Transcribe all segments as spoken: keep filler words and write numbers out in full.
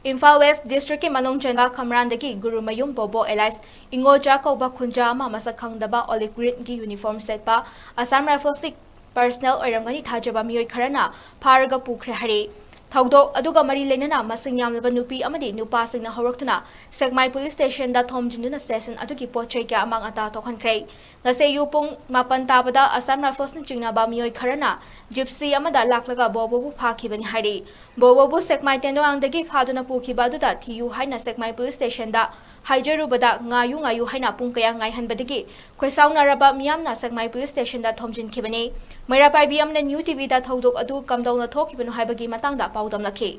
Imphal west ꯗꯤꯁꯇ꯭ꯔꯤꯛꯀꯤ ꯃꯅꯨꯡ ꯆꯟꯕ ꯈꯝꯔꯥꯟꯗꯒꯤ ꯒꯨꯔꯨꯃꯌꯨꯝ ꯕꯣꯕꯣ ꯑꯦꯂꯥꯏꯁ ꯏꯉꯣꯆꯥ ꯀꯧꯕ ꯈꯨꯟꯖꯥ ꯑꯃ ꯃꯁꯛ ꯈꯪꯗꯕ ꯑꯣꯂꯤꯚ ꯒ꯭ꯔꯤꯟꯒꯤ ꯌꯨꯅꯤꯐꯣꯔꯝ ꯁꯦꯠꯄ ꯑꯁꯥꯝ ꯔꯥꯏꯐꯜꯁꯀꯤ ꯄꯔꯁꯅꯦꯜ ꯑꯣꯏꯔꯝꯒꯅꯤ ꯊꯥꯖꯕ ꯃꯤꯑꯣꯏ ꯈꯔꯅ ꯐꯥꯔꯒ ꯄꯨꯈ꯭ꯔꯦ ꯍꯥꯏꯔꯤ꯫ ꯊꯧꯗꯣꯛ ꯑꯗꯨꯒ ꯃꯔꯤ ꯂꯩꯅꯅ ꯃꯁꯤꯡ ꯌꯥꯝꯂꯕ ꯅꯨꯄꯤ ꯑꯃꯗꯤ ꯅꯨꯄꯥꯁꯤꯡꯅ ꯍꯧꯔꯛꯇꯨꯅ ꯁꯦꯛꯃꯥꯏ ꯄꯨꯂꯤꯁ ꯁ꯭ꯇꯦꯁꯟꯗ ꯊꯣꯝꯖꯤꯟꯗꯨꯅ ꯁ꯭ꯇꯦꯁꯟ ꯑꯗꯨꯒꯤ ꯄꯣꯠ ꯆꯩ ꯀꯌꯥ ꯑꯃꯥꯡ ꯑꯇꯥ ꯊꯣꯛꯍꯟꯈ꯭ꯔꯦ꯫ ꯉꯁꯤ ꯑꯌꯨꯛ ꯄꯨꯡ ꯃꯥꯄꯟ ꯇꯥꯕꯗ ꯑꯁꯥꯝ ꯔꯥꯏꯐꯜꯁꯅ ꯆꯤꯡꯅꯕ ꯃꯤꯑꯣꯏ ꯈꯔꯅ ꯖꯤꯞꯁꯤ ꯑꯃꯗ ꯂꯥꯛꯂꯒ ꯕꯣꯕꯣꯕꯨ ꯐꯥꯈꯤꯕꯅꯤ ꯍꯥꯏꯔꯤ꯫ ꯕꯣꯕꯣꯕꯨ ꯁꯦꯛꯃꯥꯏ ꯇꯦꯟꯗꯣꯉꯥꯡꯗꯒꯤ ꯐꯥꯗꯨꯅ ꯄꯨꯈꯤꯕ ꯑꯗꯨꯗ ꯊꯤꯌꯨ ꯍꯥꯏꯅ ꯁꯦꯛꯃꯥꯏ ꯄꯨꯂꯤꯁ ꯁ꯭ꯇꯦꯁꯟꯗ ꯍꯥꯏꯖꯔꯨꯕꯗ ꯉꯥꯏꯌꯨ ꯉꯥꯏꯌꯨ ꯍꯥꯏꯅ ꯄꯨꯡ ꯀꯌꯥ ꯉꯥꯏꯍꯟꯕꯗꯒꯤ ꯈꯣꯏꯁꯥꯎꯅꯔꯕ ꯃꯤꯌꯥꯝꯅ ꯁꯦꯛꯃꯥꯏ ꯄꯨꯂꯤꯁ ꯁ꯭ꯇꯦꯁꯟꯗ ꯊꯣꯝꯖꯤꯟꯈꯤꯕꯅꯤ꯫ ꯃꯩꯔꯥ ꯄꯥꯏꯕꯤ ꯑꯃꯅ ꯅ꯭ꯌꯨ ꯇꯤꯚꯤꯗ ꯊꯧꯗꯣꯛ ꯑꯗꯨ ꯀꯝꯗꯧꯅ ꯊꯣꯛꯈꯤꯕꯅꯣ ꯍꯥꯏꯕꯒꯤ ꯃꯇꯥꯡꯗ ꯄꯥꯎꯗꯝꯂꯛꯈꯤ꯫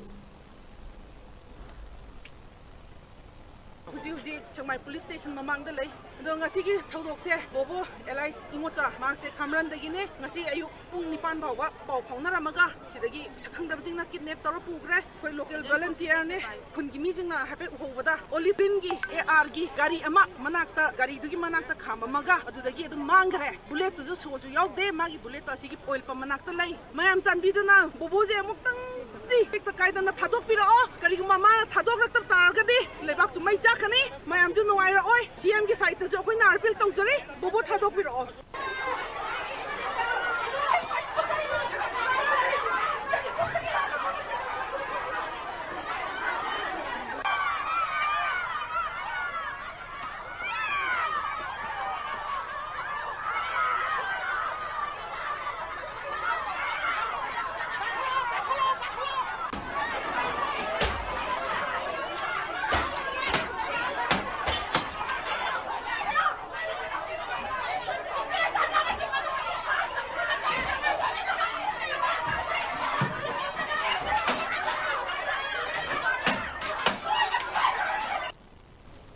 ꯍꯧꯖꯤꯛ ꯍꯧꯖꯤꯛ ꯁꯦꯛꯃꯥꯏ ꯄꯨꯂꯤꯁ ꯁ꯭ꯇꯦꯁꯟ ꯃꯃꯥꯡꯗ ꯂꯩ꯫ ꯑꯗꯣ ꯉꯁꯤꯒꯤ ꯊꯧꯗꯣꯛꯁꯦ ꯕꯣꯕꯣ ꯑꯦꯂꯥꯏꯁ ꯏꯉꯣꯆꯥ, ꯃꯍꯥꯛꯁꯦ ꯈꯥꯝꯔꯟꯗꯒꯤꯅꯦ꯫ ꯉꯁꯤ ꯑꯌꯨꯛ ꯄꯨꯡ ꯅꯤꯄꯥꯟ ꯐꯥꯎꯕ ꯄꯥꯎ ꯐꯥꯎꯅꯔꯝꯃꯒ ꯁꯤꯗꯒꯤ ꯁꯛꯈꯪꯗꯕꯁꯤꯡꯅ ꯀꯤꯗꯅꯦꯞ ꯇꯧꯔ ꯄꯨꯈ꯭ꯔꯦ꯫ ꯑꯩꯈꯣꯏ ꯂꯣꯀꯦꯜ ꯚꯣꯂꯟꯇꯤꯌꯔꯅꯦ꯫ ꯈꯨꯟꯒꯤ ꯃꯤꯁꯤꯡꯅ ꯍꯥꯏꯐꯦꯠ ꯎꯍꯧꯕꯗ ꯑꯣꯂꯤꯚ ꯒ꯭ꯔꯤꯟꯒꯤ ꯑꯦ ꯑꯥꯔꯒꯤ ꯒꯥꯔꯤ ꯑꯃ ꯃꯅꯥꯛꯇ, ꯒꯥꯔꯤꯗꯨꯒꯤ ꯃꯅꯥꯛꯇ ꯈꯥꯝꯃꯝꯃꯒ ꯑꯗꯨꯗꯒꯤ ꯑꯗꯨꯝ ꯃꯥꯡꯈ꯭ꯔꯦ꯫ ꯕꯨꯂꯦꯠꯇꯨꯁꯨ ꯁꯣꯁꯨ ꯌꯥꯎꯗꯦ, ꯃꯥꯒꯤ ꯕꯨꯂꯦꯠꯇꯣ ꯑꯁꯤꯒꯤ ꯑꯣꯏꯜ ꯄꯝ ꯃꯅꯥꯛꯇ ꯂꯩ꯫ ꯃꯌꯥꯝ ꯆꯥꯟꯕꯤꯗꯨꯅ ꯕꯣꯕꯣꯁꯦ ꯑꯃꯨꯛꯇꯪꯗꯤ ꯇꯦꯛꯇ ꯀꯥꯏꯗꯅ ꯊꯥꯗꯣꯛꯄꯤꯔꯛꯑꯣ꯫ ꯀꯔꯤꯒꯨꯝꯕ ꯃꯥꯅ ꯊꯥꯗꯣꯛꯂꯛꯇ ꯇꯥꯔꯒꯗꯤ ꯂꯩꯕꯥꯛꯁꯨ ꯃꯩ ꯆꯥꯛꯀꯅꯤ, ꯃꯌꯥꯝꯁꯨ ꯅꯨꯡꯉꯥꯏꯔꯛꯑꯣꯏ꯫ ꯁꯤ ꯑꯦꯝꯒꯤ ꯁꯥꯏꯠꯇꯁꯨ ꯑꯩꯈꯣꯏꯅ ꯑꯄꯤꯜ ꯇꯧꯖꯔꯤ, ꯕꯣꯕꯣ ꯊꯥꯗꯣꯛꯄꯤꯔꯛꯑꯣ꯫